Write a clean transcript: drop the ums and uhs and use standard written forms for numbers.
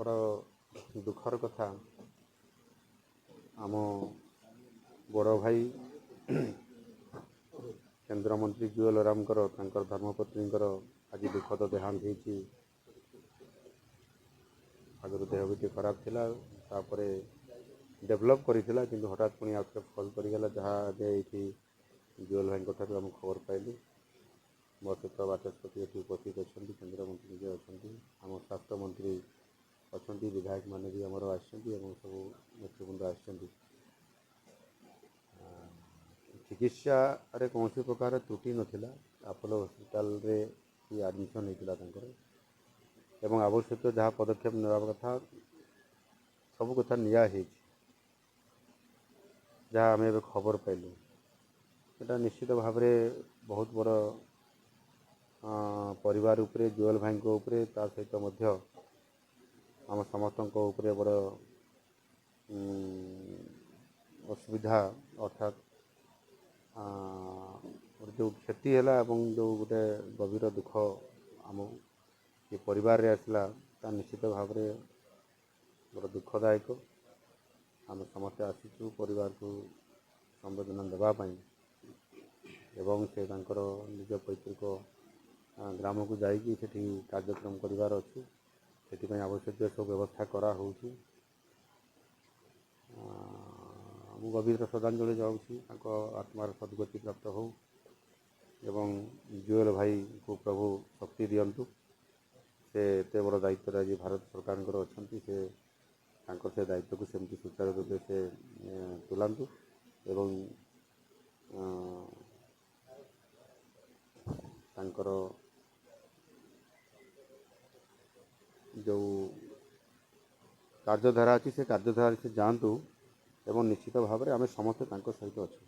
ବଡ଼ ଦୁଃଖର କଥା, ଆମ ବଡ଼ ଭାଇ କେନ୍ଦ୍ରମନ୍ତ୍ରୀ ଜୁଏଲ ଓରାମଙ୍କର, ତାଙ୍କର ଧର୍ମପତ୍ନୀଙ୍କର ଆଜି ଦୁଃଖଦ ଦେହାନ୍ତ ହେଇଛି। ଆଗରୁ ଦେହ ବି ଟିକେ ଖରାପ ଥିଲା, ତାପରେ ଡେଭଲପ୍ କରିଥିଲା, କିନ୍ତୁ ହଠାତ୍ ପୁଣି ଆଉଥରେ ଫଲ୍ କରିଗଲା, ଯାହା ଏବେ ଏଇଠି ଜୁଏଲ ଭାଇଙ୍କ ଠାରୁ ଆମେ ଖବର ପାଇଲୁ। ମୋ ସହିତ ବାଚସ୍ପତି ଏଠି ଉପସ୍ଥିତ ଅଛନ୍ତି, କେନ୍ଦ୍ରମନ୍ତ୍ରୀ ନିଜେ ଅଛନ୍ତି, ଆମ ସ୍ୱାସ୍ଥ୍ୟମନ୍ତ୍ରୀ ଅଛନ୍ତି, ବିଧାୟକମାନେ ବି ଆମର ଆସିଛନ୍ତି ଏବଂ ସବୁ ନେତୃବୃନ୍ଦ ଆସିଛନ୍ତି। ଚିକିତ୍ସାରେ କୌଣସି ପ୍ରକାର ତ୍ରୁଟି ନଥିଲା। ଆପୋଲୋ ହସ୍ପିଟାଲରେ ବି ଆଡ଼ମିସନ୍ ହେଇଥିଲା ତାଙ୍କର ଏବଂ ଆବଶ୍ୟକୀୟ ଯାହା ପଦକ୍ଷେପ ନେବା କଥା ସବୁ କଥା ନିଆ ହେଇଛି, ଯାହା ଆମେ ଏବେ ଖବର ପାଇଲୁ। ଏଇଟା ନିଶ୍ଚିତ ଭାବରେ ବହୁତ ବଡ଼ ପରିବାର ଉପରେ, ଜୁଏଲ ଭାଇଙ୍କ ଉପରେ, ତା ସହିତ ମଧ୍ୟ ଆମ ସମସ୍ତଙ୍କ ଉପରେ ବଡ଼ ଅସୁବିଧା, ଅର୍ଥାତ୍ ଯେଉଁ କ୍ଷତି ହେଲା ଏବଂ ଯେଉଁ ଗୋଟେ ଗଭୀର ଦୁଃଖ ଆମ ଏ ପରିବାରରେ ଆସିଲା, ତା ନିଶ୍ଚିତ ଭାବରେ ବଡ଼ ଦୁଃଖଦାୟକ। ଆମେ ସମସ୍ତେ ଆସିଛୁ ପରିବାରକୁ ସମ୍ବେଦନା ଦେବା ପାଇଁ ଏବଂ ସେ ତାଙ୍କର ନିଜ ପୈତୃକ ଗ୍ରାମକୁ ଯାଇକି ସେଠି କାର୍ଯ୍ୟକ୍ରମ କରିବାର ଅଛି। ସେଥିପାଇଁ ଆବଶ୍ୟକୀୟ ସବୁ ବ୍ୟବସ୍ଥା କରାହେଉଛି। ମୁଁ ଗଭୀର ଶ୍ରଦ୍ଧାଞ୍ଜଳି ଜଣାଉଛି, ତାଙ୍କ ଆତ୍ମାର ସଦ୍ଗତି ପ୍ରାପ୍ତ ହେଉ ଏବଂ ଜୁଏଲ ଭାଇଙ୍କୁ ପ୍ରଭୁ ଶକ୍ତି ଦିଅନ୍ତୁ। ସେ ଏତେ ବଡ଼ ଦାୟିତ୍ୱରେ ଆଜି ଭାରତ ସରକାରଙ୍କର ଅଛନ୍ତି, ସେ ତାଙ୍କର ସେ ଦାୟିତ୍ୱକୁ ସେମିତି ସୁଚାରୁ ରୂପେ ସେ ତୁଲାନ୍ତୁ ଏବଂ ତାଙ୍କର ଯେଉଁ କାର୍ଯ୍ୟଧାରା ଅଛି, ସେ କାର୍ଯ୍ୟଧାରାରେ ସେ ଯାଆନ୍ତୁ ଏବଂ ନିଶ୍ଚିତ ଭାବରେ ଆମେ ସମସ୍ତେ ତାଙ୍କ ସହିତ ଅଛୁ।